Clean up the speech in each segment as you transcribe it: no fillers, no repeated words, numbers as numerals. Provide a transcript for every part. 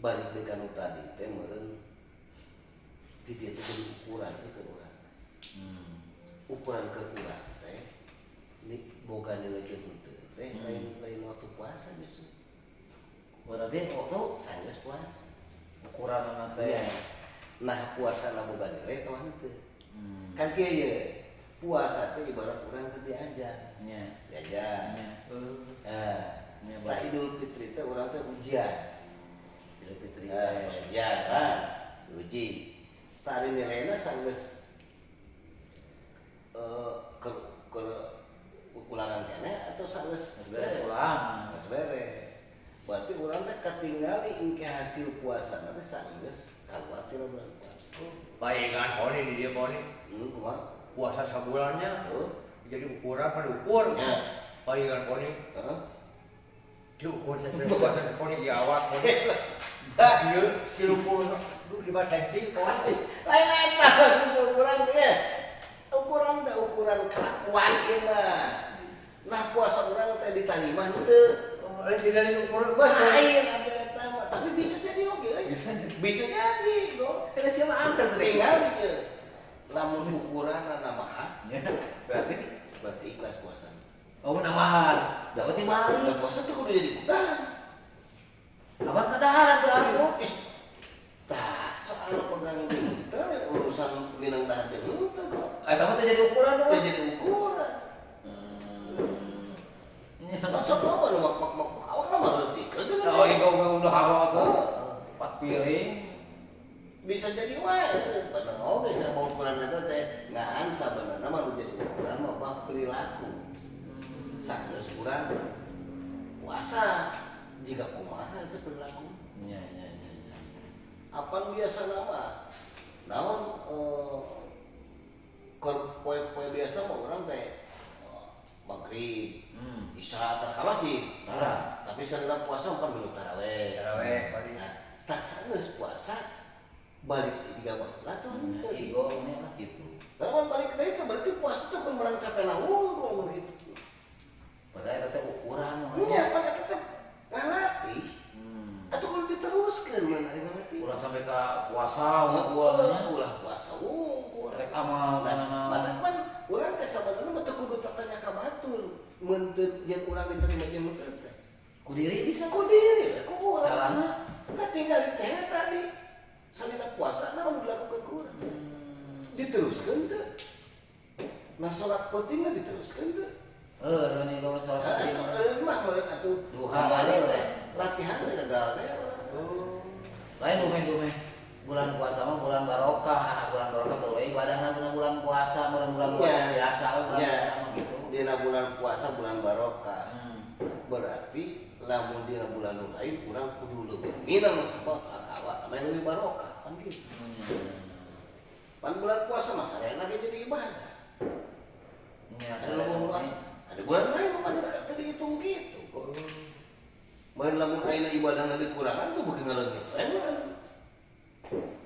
Balik deui ka nu tadi teh meureun di dieu teh jadi ukuran teh keur urang. Ukuran keur urang teh ni boga nilai jeung henteu teh lain lain waktu puasa justru. Berarti waktu sanggeus puasa. Ukuran teh. Ya. Nah, puasa na boga nilai atau henteu. Kan kieu ye. Puasa teh ibarat urang teh diajar. Diajar. Nah, tah Idul Fitri teh urang teh ujian. Idul Fitri Nah, teh. Ujian kan. Uji. Tah ari nilaina sanggeus ke ulangan keneh atau sanggeus Geus beres ulangan. Geus beres. Berarti urang teh katingali engke hasil puasa teh sanggeus kaluar tina bulan puasa. Bayangan poni di dia poni. Kumaha? Puasa sabulannya. Heeh. Jadi ukuran pada ukur. Ya. Bayangan poni. Heeh. Diukur sesuai puasa poni di awak poni. Nah, Ieu 35 senti poni. Lain eta maksud ukuran teh. Ukuran teh ukuran kelakuan ieu mah. Nah, puasa urang teh ditarima henteu. Lain tidak diukur bos. Lain ada eta mah, tapi bisa jadi oge euy. Bisa jadi. Bisa jadi, go. Karena siapa angker tadi? Tinggal ieu. Lamun ukuranna namahan, Ya, berarti berarti ikhlas puasa. Oh, namahan. Berarti balik. Nah, puasa teh kudu jadi hudang. Abang kadaharan teu asup. Ih, tah, soal pegang jeung teu urusan minang dahar jeung henteu kok. Eta mah teu jadi ukuran Teu mah. jadi ukuran. Sok loba nu mak mak mak awakna mah leutik we geuna. Oh, ieu mah udah haro atuh. Heeh. 4 piring. Bisa jadi wae eta bener oge sama ukuran eta teh ngan sabenerna mah nu jadi ukuran mah bah perilaku. Sanggeus urang puasa jika kumaha itu perilaku. Nya nya nya nya. Apan biasa nama naon keur poe-poe biasa mah urang teh maghrib, isya tara ka masjid. Tara. Tapi salila puasa kan milu taraweh. Taraweh, balik. Nah, tah sanggeus puasa balik deui jiga baheula tuh henteu. Ego nya lah. Gitu. Lamun balik deui teh berarti puasa teh kun menang capena wungkul mun kitu. Padahal eta teh ukuran mah. Nya pan eta teh ngalatih. Atuh kudu diteruskeun mun ari ngalatih. Ulah sampai ka puasa wungkul nya. Ulah puasa wungkul. Rek amal Nah, kana. matak pan urang teh sabenerna mah teu kudu tatanya ka batur. Mun teu yen urang diterima jeung mun teu teh. Ku diri bisa. Ku diri we ku urang. Carana? Nah, tinggal di teh tadi. Salila puasa naon dilakukan ku urang. Diteruskeun teu? Nah, salat pentingna diteruskeun teu? Heuh, nih kalau salat penting. Heuh, mah meureun atuh. Duha Kamari heuh. teh latihan teh gagal teh. Lain dumeh-dumeh bulan puasa mah bulan barokah, bulan barokah teu we ibadahna dina bulan puasa, meureun bulan puasa Nya. biasa we bulan Nya. puasa mah gitu. Dina bulan puasa bulan barokah. Berarti lamun dina bulan nu lain urang kudu leuwih minang sabab awak mah leuwih barokah pan kitu. Pan bulan puasa mah sarena ge jadi ibadah. Nya, Ada bulan puasa. Ada bulan lain mah teu dihitung kitu kok. Mun lamun ayeuna ibadahna dikurangan tuh beuki ngaleungit we meureun.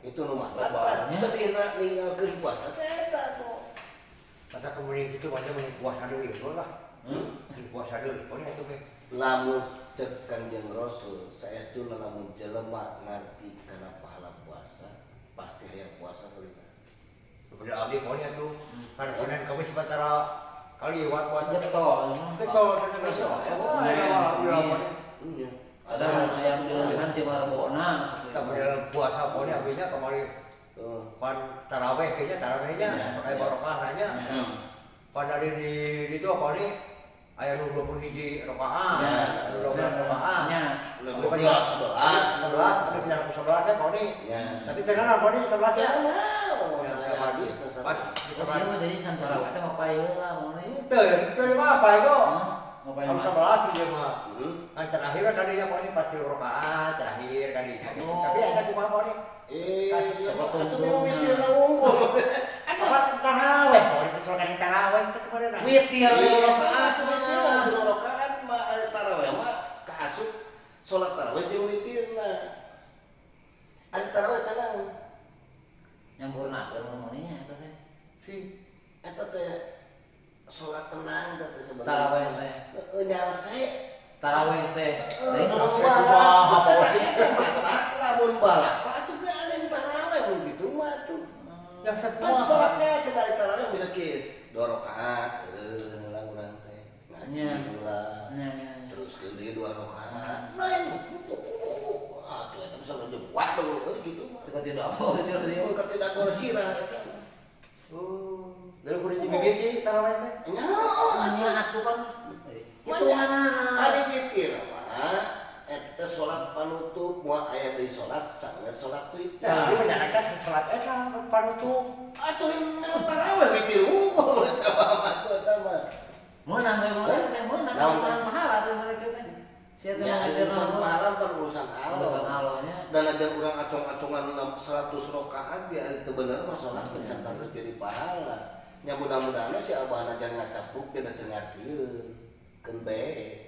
Itu nu mah Lebarnya. sedihna ninggalkeun puasa teh eta kok. Kata kemudian gitu banyak mun puasa deui itu lah. Mun puasa deui poni atuh meh. Lamun cek Kangjeng Rasul saestuna lamun jelema ngarti kana pahala puasa pasti hayang puasa kulina. Kemudian abdi poni atuh. Kan Senin Kamis batara kali wat puasa. Getol. Getol Senin Kamis. Wah, ya, ya, Iya. Ada yang dilebihan si marbona maksudnya. Kemudian puasa poni abinya kemarin pan taraweh kayaknya tarawehnya pakai barokah nanya. Pan dari di itu apa nih? Aya nu 20 hiji rakaat, nu 12 rakaat. Nya. 12, 11, 11, tapi pindah ke 11 ya poni. Ya. Tapi tenang poni 11 ya. Ya, naon, Ya, aya hadis teh Pas Oh, siapa mah jadi can taraweh teh ngapain lah mun ieu. Teu, teu di mah apa itu? Ngapain Kalau mah? 11 dia mah. Kan terakhir kan tadinya poni pasti rakaat terakhir kadinya gitu. Oh. Tapi ada kumaha poni? Coba Atuh tunggu. milu unggul. Apa taraweh poni itu soal taraweh itu kemana? Witir lima rakaat Witir mah. lima rakaat mah ari taraweh mah kaasup salat taraweh jeung witirna. Ari taraweh teh naon? Nyampurnakeun mun nya eta teh. Si Eta teh salat tenang eta teh sebenarnya. Taraweh teh. Heeh, nyalse. Taraweh teh. Heeh, Deui kumaha kumaha Eta matak Moal apa atuh ge alen tarawih mun kitu mah atuh. Ya pan salatnya sedari tarawih bisa kieu. 2 rakaat eureun lah urang teh. Ngaji heula. Terus ke deui 2 rakaat. Lain atuh eta bisa lanjut waduh kitu mah. Teu tidak apa sih teu tidak sirah eta. Oh, lalu kudu dibibiti tarawih teh. Nya, nya atuh kan hitunganna. Ari witir mah eta salat panutup moal aya deui salat sanggeus salat witir. Nah, ieu menyarankan salat eta panutup. Atuh lain tarawih witir unggul sama atuh eta mah. Meunang teh meunang meunang pahala teh mereka teh. Sia teh urusan pahala kan urusan Allah. Urusan Allahnya. Dan aja urang acong-acongan 100 rakaat ya teu bener mah salat teh can terus jadi pahala. Nya mudah-mudahan si abahna jangan ngacapuk dina teu ngartieun. Keun bae.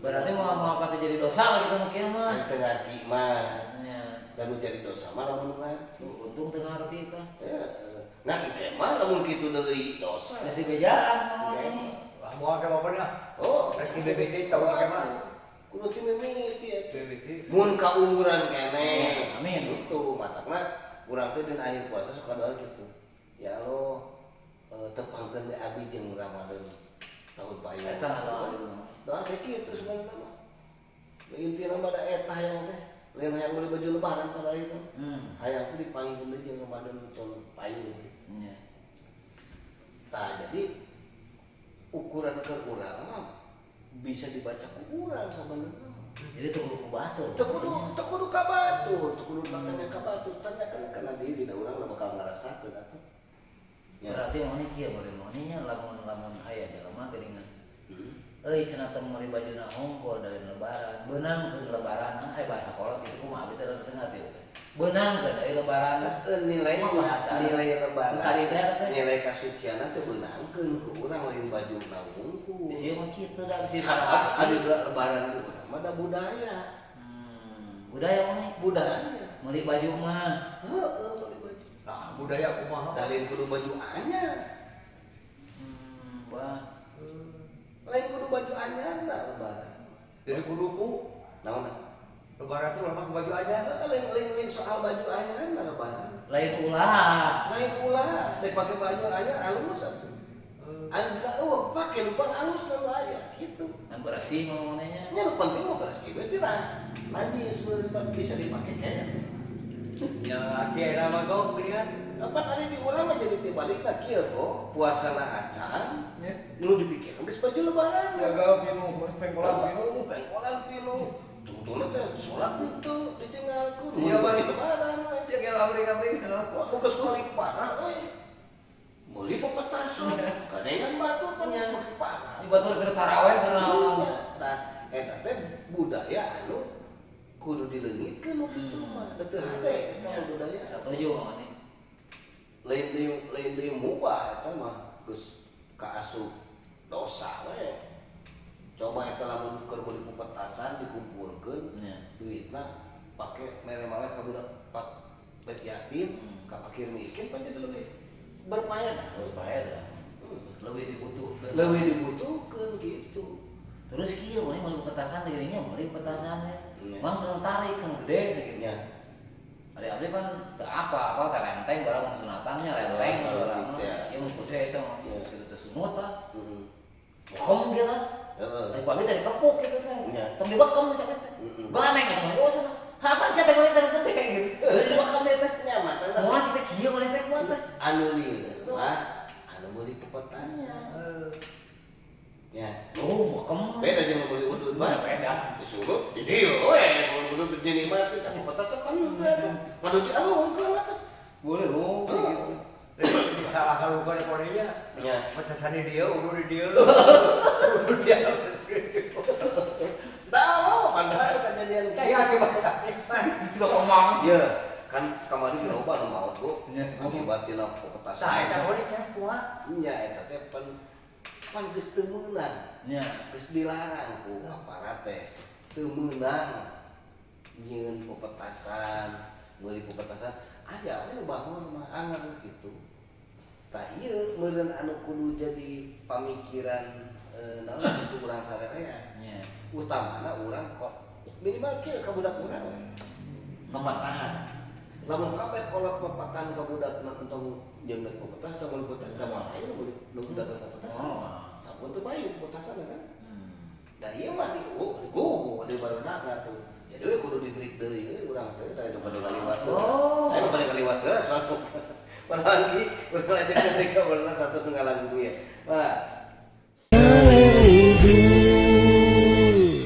Berarti mau apa teh jadi dosa gitu mungkin mah. Teu ngarti mah. Nya. Dan nu jadi dosa mah lamun ngarti. Untung teu ngarti tah. Heeh. Nah engke mah lamun kitu deui dosa. Geus bejaan mah. Wah, moal ka bapak Oh, rek BBT tahu ka mah. Kudu ti mimiti atuh. Mun kaumuran keneh. Amin. Itu matakna urang teh dina akhir puasa suka doa gitu. Ya Allah, tepangkeun deui abi jeung Ramadan tahun payun. Eta doa teh kitu sebenarnya mah. Intina mah da eta hayang teh. Lain hayang meuli baju lebaran pada itu. Hayang teh dipanggihkeun deui jeung Ramadan tahun payun. Nya. Tah jadi ukuran ke urang mah bisa dibaca ku urang sabenerna. Jadi teu kudu ku batur. Teu kudu ka batur, teu kudu tanya ka batur, tanyakeun kana diri da urang bakal ngarasakeun atuh. Ya. Berarti mun kieu bari mun nya lamun-lamun aya jelema geuningan. Euy cenah teu meuli bajuna hungkul dari lebaran, beunangkeun lebaran, aya bahasa kolot kitu kumaha abi teh teu ngarti. Beunangkeun euy lebaran nilai bahasa nilai lebaran. Tadi teh nilai kasucianna teh beunangkeun ku urang lain bajuna hungkul. Di sieu mah kitu da bisi ari lebaran di urang mah da budaya. Budaya mah budaya. Meuli baju mah. Heeh, meuli baju. Nah, budaya kumaha? Da lain kudu baju anyar. Wah. Lain kudu baju anyar da lebaran. Jadi kudu ku naon? Lebaran tuh lamun baju anyar. Heeh, lain soal baju anyar da lebaran. Lain ulah. Lain ulah, dek pake baju anyar alus atuh. Anu eueuh pake lupang alus lalu aya kitu. Kan bersih ngomongnya. Nya nu penting mah bersih we teh najis bisa dipake kayaknya. Ya arti era mah kok geuningan. Apa ari di urang mah jadi tibalikna kieu kok puasana acan. Nu dipikirkeun geus baju lebaran. Jaga pinuh, pengkolan pinuh, pengkolan pinuh. Tungtungna teh salat henteu ditinggalkeun. Sia bari lebaran we. Sia ge abring-abring. Wah, geus paling parah euy. Meuli pepetasan, kadengan batur pan beuki parah. Di batur keur taraweh keur naon. Tah eta teh budaya anu kudu dileungitkeun nu kitu mah. Teu hade eta budaya. Satuju mah nih. Lain deui mubah eta mah geus kaasup dosa we. Coba eta lamun keur meuli pepetasan dikumpulkeun duitna pake mere-mere ka budak pak yatim, ka fakir miskin pan jadi leuwih berfaedah. Berfaedah. Leuwih dibutuhkeun. Leuwih dibutuhkeun gitu. Terus kieu we meuli pepetasan dirinya meuli petasan ya. Mang seneng tarik seneng gede sakitu. Nya. Ari abdi pan teu apa-apa teh lenteng barang mun sunatannya lenteng barang. Ieu mun gede eta mah kitu teh sungut tah. Bekem gitu. Heeh. Ai abdi teh dikepuk kitu teh. Tong dibekem cak teh. Gandeng eta mah dosa. Apa sih teh meuli teh gede gitu. Dibekem ieu teh. Nya mah teh. Moal sih teh kieu meuli teh kuat teh. Anu lieur mah anu meuli pepetasan. Ya. Oh, bekem. Beda jeung meuli udud mah. Beda. Disuruh di dieu we, mun udud jeung mah teh pepetasan pan teh atuh. Ngadu di alungkeun atuh. Boleh dong gitu. Salah kalau bukan poninya. Nya. Petasan di dieu, udud di dieu. Udud di dieu. Tah lo, padahal kejadian kayak akibat. Juga komang. Ye, kan kamari loba nu maot go. Akibat tina pepetasan. Tah eta poni teh kumaha? Nya eta teh pan pan geus teu meunang. Nya, geus dilarang ku aparat teh. Teu meunang nyieun pepetasan, meuli pepetasan aya we nu bangun mah anger kitu. Tah ieu meureun anu kudu jadi pamikiran naon kitu urang sarerea. Nya. Utamana urang kok minimal kieu ka budak urang we. Pepatahan. Lamun kabeh kolot pepatan ka budakna entong jeung naik pepetasan tong meuli petasan da moal aya nu meuli nu dagang pepetasan. Oh. Sampun teu payu pepetasan kan. Da ieu mah digugu di barudak tuh. Jadi we kudu diberi deui euy urang teh da nu bade ngaliwat. Oh. Aya nu bade ngaliwat heula soal. Padahal ki urang lanjut